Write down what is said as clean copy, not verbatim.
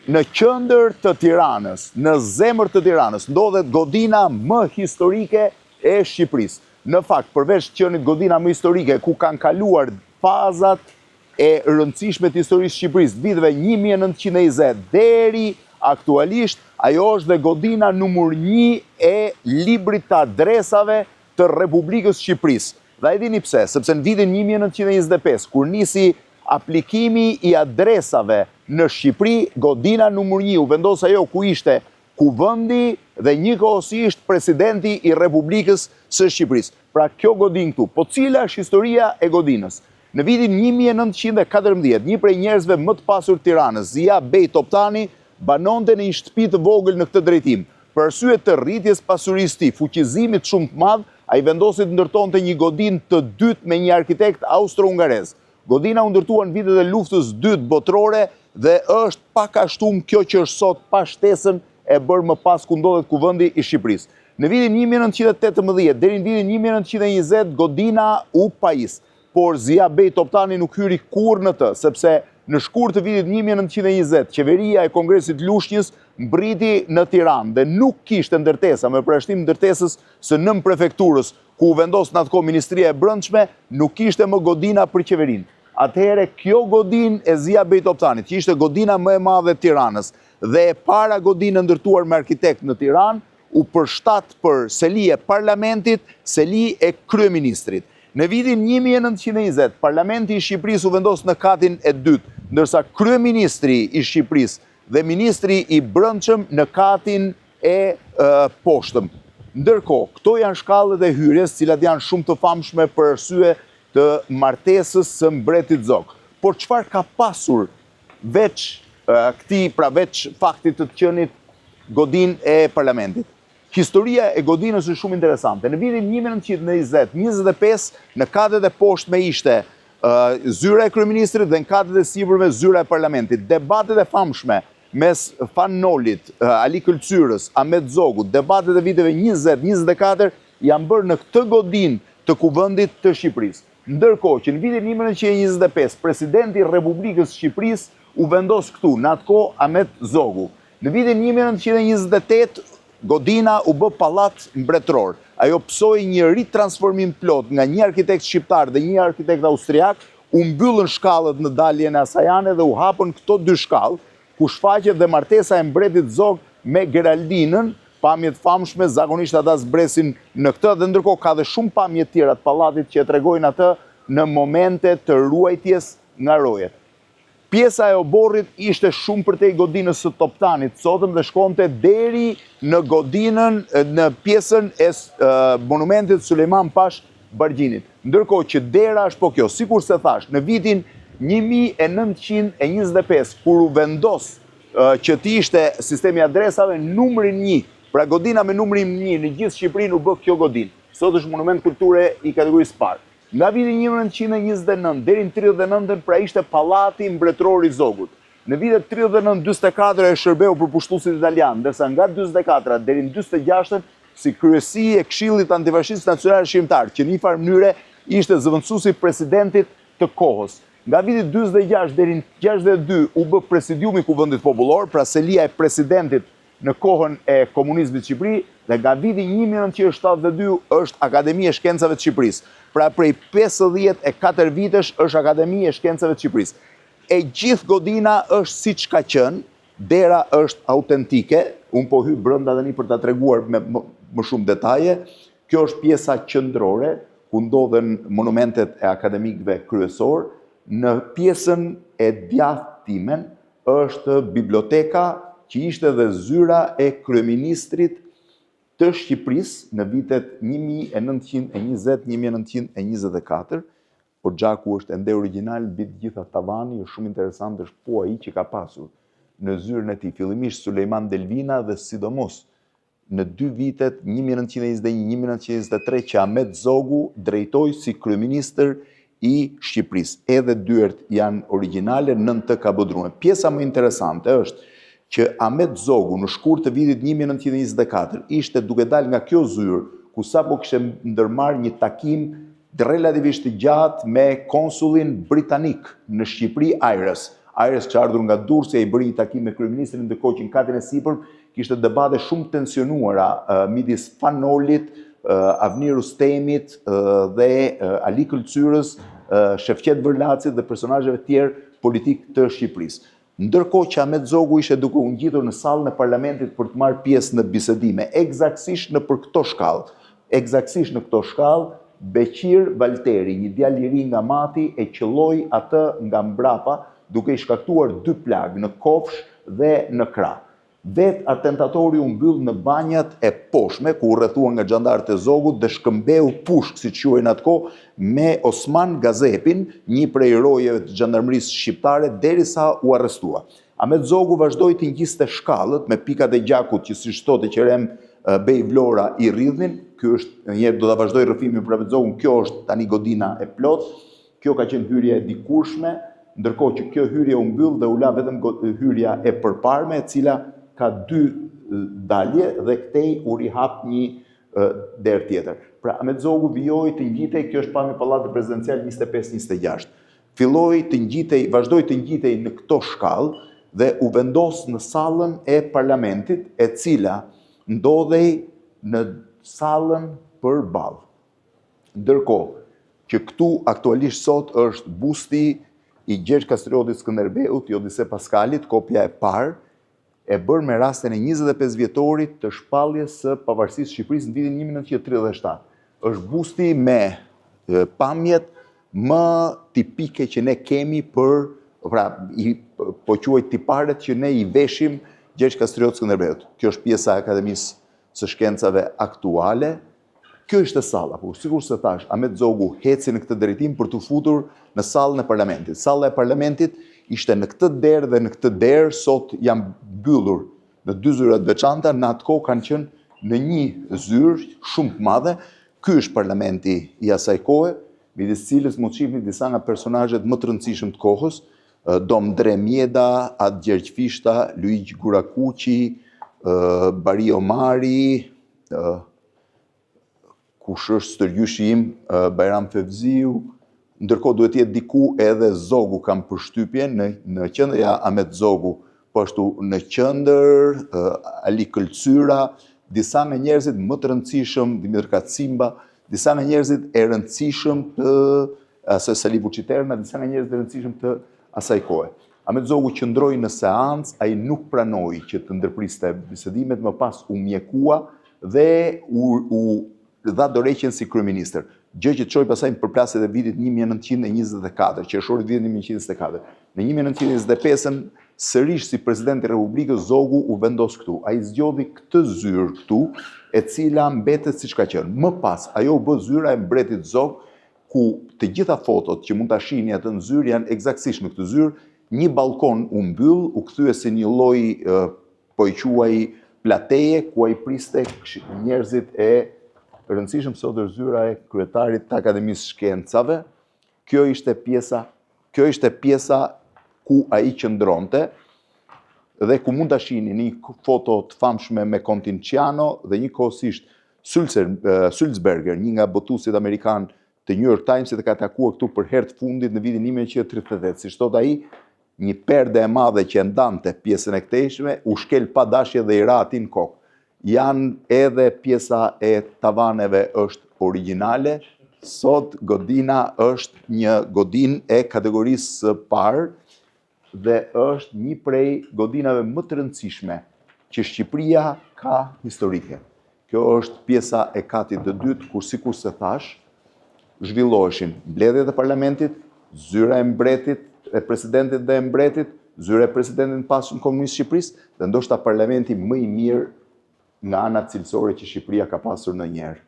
Në qendër të Tiranës, në zemër të Tiranës, ndodhet godina më historike e Shqipërisë. Në fakt, përveç qenit godina më historike ku kanë kaluar fazat e rëndësishme të historisë së Shqipërisë, viteve 1920 deri aktualisht, ajo është dhe godina numër 1 e librit të adresave të Republikës së Shqipërisë. Dhe e dini pse? Sepse në vitin 1925, kur nisi aplikimi i adresave në Shqipëri, godina numër 1 u vendos ajo ku ishte kuvendi dhe njëkohësisht presidenti i Republikës së Shqipërisë. Pra kjo godinë këtu, po cila është historia e godinës? Në vitin 1914, një prej njerëzve më të pasur të Tiranës, Zija Bej Toptani, banonte në një shtëpi të vogël në këtë drejtim. Për arsye të rritjes pasurisë tij, fuqizimit shumë të madh, ai vendosi të ndërtonte një godinë të dytë me një arkitekt austro-hungarez. Godina u ndërtua në vitet e luftës dytë botërore dhe është pak a shumë kjo që është sot pa shtesën e bërë më pas ku ndodhet kuvendi i Shqipërisë. Në vitin 1918 deri në vitin 1920 godina u pajis, por Zija Bej Toptani nuk hyri kurrë në të, sepse në shkurt të vitit 1920 qeveria e Kongresit Lushnjës mbriti në Tiranë dhe nuk kishte ndërtesa, me përjashtim ndërtesës së nënprefekturës, ku u vendos në atë kohë Ministria e Brendshme, nuk kishte më godina për qeverinë. Atëherë kjo godinë e Zija Bej Toptanit, që ishte godina më e madhe e Tiranës dhe e para godinë e ndërtuar me arkitekt në Tiranë, u përshtat për seli e parlamentit, seli e kryeministrit. Në vitin 1920, Parlamenti i Shqipërisë u vendos në katin e dytë, ndërsa kryeministri i Shqipërisë dhe ministri i Brendshëm në katin e poshtëm. Ndërkohë, këto janë shkallët e hyrjes, cilat janë shumë të famshme për arsye të martesës së mbretit Zog. Por çfarë ka pasur veç këtij, pra veç faktit të të qenit godinë e parlamentit? Historia e godinës është shumë interesante. Në vitin 1920-25, në katet e poshtme ishte zyra e kryeministrit dhe në katet e sipërme zyra e parlamentit. Debatet e famshme mes Fan Nolit, Ali Këlcyrës, Ahmet Zogut, debatet e viteve 20-24 janë bërë në këtë godinë të kuvendit të Shqipërisë. Ndërkohë që në vitin 1925 presidenti i Republikës së Shqipërisë u vendos këtu, në atë kohë Ahmet Zogu. Në vitin 1928 godina u bë pallat mbretëror. Ajo pësoi një ritransformim plot nga një arkitekt shqiptar dhe një arkitekt austriak, u mbyllën shkallët në daljen e asaj ane dhe u hapën këto dy shkallë, ku shfaqet dhe martesa e mbretit Zog me Geraldinën, pamje të famshme, zakonisht ata zbresin në këtë dhe ndërkohë ka dhe shumë pamje të tjera të pallatit që e tregojnë atë në momente të ruajtjes nga rojet. Pjesa e oborrit ishte shumë përtej godinës së Toptanit sotëm dhe shkonte deri në godinën në pjesën e monumentit Sulejman Pash Bargjinit. Ndërkohë që dera është po kjo, sikurse thashë, në vitin 1925 kur u vendos që të ishte sistemi i adresave numrin 1, pra godina me numrin 1 në gjithë Shqipërinë u bë kjo godinë. Sot është monument kulture i kategorisë parë. Nga viti 1929 deri në 39 pra ishte pallati mbretëror i Zogut. Në vitet 39-44 e shërbeu për pushtuesit italianë, ndërsa nga 44 deri në 46 si kryesi e Këshillit Antifashist Nacional Shqiptar, që në një farë mënyre ishte zëvendësuesi i presidentit të kohës. Nga viti 46 deri në 62 u bë presidiumi i Kuvendit Popullor, pra selia e presidentit në kohën e komunizmit në Shqipëri dhe nga viti 1972 është Akademi e Shkencave të Shqipërisë. Pra prej 54 vitesh është Akademi e Shkencave të Shqipërisë. E gjithë godina është siç ka qenë, dera është autentike, unë po hyj brenda tani për ta treguar me më shumë detaje. Kjo është pjesa qendrore ku ndodhen monumentet e akademikëve kryesor. Në pjesën e djathtë timen është biblioteka që ishte dhe zyra e kryeministrit të Shqipërisë në vitet 1920-1924. Oxhaku është ende origjinal, mbi të gjitha tavani është shumë interesant, është po ai që ka pasur në zyrën e tij fillimisht Sulejman Delvina dhe sidomos në dy vitet 1921-1923 që Ahmet Zogu drejtoi si kryeministër i Shqipërisë. Edhe dyert janë origjinale, nën të ka bodrume. Pjesa më interesante është që Ahmet Zogu në shkurt të vitit 1924 ishte duke dalë nga kjo zyrë, ku sapo kishte ndërmarrë një takim relativisht të gjatë me konsullin britanik në Shqipëri, Ayres. Ajrës që ardhur nga Durrësi, ai bëri një takim me kryeministrin ndërkohë që në katin e sipërm kishte debate shumë të tensionuara midis Fan Nolit, Avni Rustemit dhe Ali Këlcyrës, Shefqet Vërlacit dhe personazheve të tjerë politikë të Shqipërisë. Ndërkohë që Ahmet Zogu ishte duke u ngjitur në sallën e parlamentit për të marrë pjesë në bisedime, ekzaktësisht nëpër këto shkallë, ekzaktësisht në këto shkallë, Beqir Valteri, një djalë i ri nga Mati, e qëlloi atë nga mbrapa, duke i shkaktuar dy plagë në kofshë dhe në krah. Vetë atentatori u mbyll në banjat e poshtme, ku u rrethua nga xhandarët e Zogut dhe shkëmbeu pushkë, siç quhej në atë kohë, me Osman Gazepin, një prej rojeve të xhandarmërisë shqiptare, derisa u arrestua. Ahmet Zogu vazhdoi të ngjiste shkallët me pikat e gjakut që, siç thotë Eqerem Bej Vlora, i rridhnin. Ky është, një herë do ta vazhdoj rrëfimin për Ahmet Zogun, kjo është tani godina e plotë. Kjo ka qenë hyrja e dikurshme, ndërkohë që kjo hyrje u mbyll dhe u la vetëm hyrja e përparme, e cila ka dy dalje dhe këtej u rihap një derë tjetër. Pra, Ahmet Zogu vijoi të ngjitej, kjo është pamje pallati presidencial 25-26. Filloi të ngjitej, vazhdoi të ngjitej në këto shkallë dhe u vendos në sallën e parlamentit, e cila ndodhej në sallën përballë. Ndërkohë që këtu aktualisht sot është busti i Gjergj Kastriotit Skënderbeut, i Odise Paskalit, kopja e parë, e bërë me rastin e 25 vjetorit të shpalljes së pavarësisë së Shqipërisë në vitin 1937. Është busti me pamjet më tipike që ne kemi për, pra, i, po quaj tiparet që ne i veshim Gjergj Kastriot Skënderbeut. Kjo është pjesa e Akademisë së Shkencave aktuale. Kjo ishte salla, por sikurse thashë, Ahmet Zogu eci në këtë drejtim për t'u futur në sallën e parlamentit. Salla e parlamentit ishte në këtë derë dhe në këtë derë, sot janë mbyllur në dy zyra të veçanta, në atë kohë kanë qenë në një zyrë shumë të madhe. Ky është parlamenti i asaj kohe, midis cilës mund të shihni disa nga personazhet më të rëndësishëm të kohës, Dom Ndre Mjeda, At Gjergj Fishta, Luigj Gurakuqi, Bari Omari, kush është stërgjyshi im, Bajram Fevziu, ndërkohë duhet të jetë diku edhe Zogu kam përshtypjen në në qendër ja Ahmet Zogu, po ashtu në qendër Ali Këlcyra, disa nga njerëzit më të rëndësishëm, Dhimitër Kacimba, disa nga njerëzit e rëndësishëm të asaj Sali Vuçiterna, disa nga njerëzit e rëndësishëm të asaj kohe. Ahmet Zogu qëndroi në seancë, ai nuk pranoi që të ndërpriste bisedimet, më pas u mjekua dhe u, u dha dorëheqjen si kryeministër, gjë që çoi pastaj në përplasjet e vitit 1924, qershorit vitit 1924. Në 1925-ën, sërish si president i Republikës, Zogu u vendos këtu. Ai zgjodhi këtë zyrë këtu, e cila mbetet siç ka qenë. Më pas, ajo u bë zyra e mbretit Zog, ku të gjitha fotot që mund ta shihni atë në zyrë janë ekzaktësisht në këtë zyrë, një ballkon u mbyll, u kthye si një lloj po e quaj plateje ku ai priste njerëzit e rëndësishëm sot është zyra e kryetarit të Akademisë së Shkencave. Kjo ishte pjesa, kjo ishte pjesa ku ai qëndronte dhe ku mund ta shihni në një foto të famshme me Kontin Ciano dhe njëkohësisht Sulzer, Sulzberger, një nga botuesit amerikanë të New York Times-it e ka takuar këtu për herë të fundit në vitin 1938. Siç thotë ai, një perde e madhe që e ndante pjesën e këtejshme, u shkel pa dashje dhe i ra atij në kokë. Janë edhe pjesa e tavaneve është origjinale, sot godina është një godinë e kategorisë së parë dhe është një prej godinave më të rëndësishme që Shqipëria ka historike. Kjo është pjesa e katit të dytë, kur sikurse thashë, zhvilloheshin mbledhjet e parlamentit, zyra e mbretit, e presidentit dhe e mbretit, zyra e presidentit të mëpasshëm komunist të Shqipërisë dhe ndoshta parlamenti më i mirë nga ana cilësore që Shqipëria ka pasur ndonjëherë.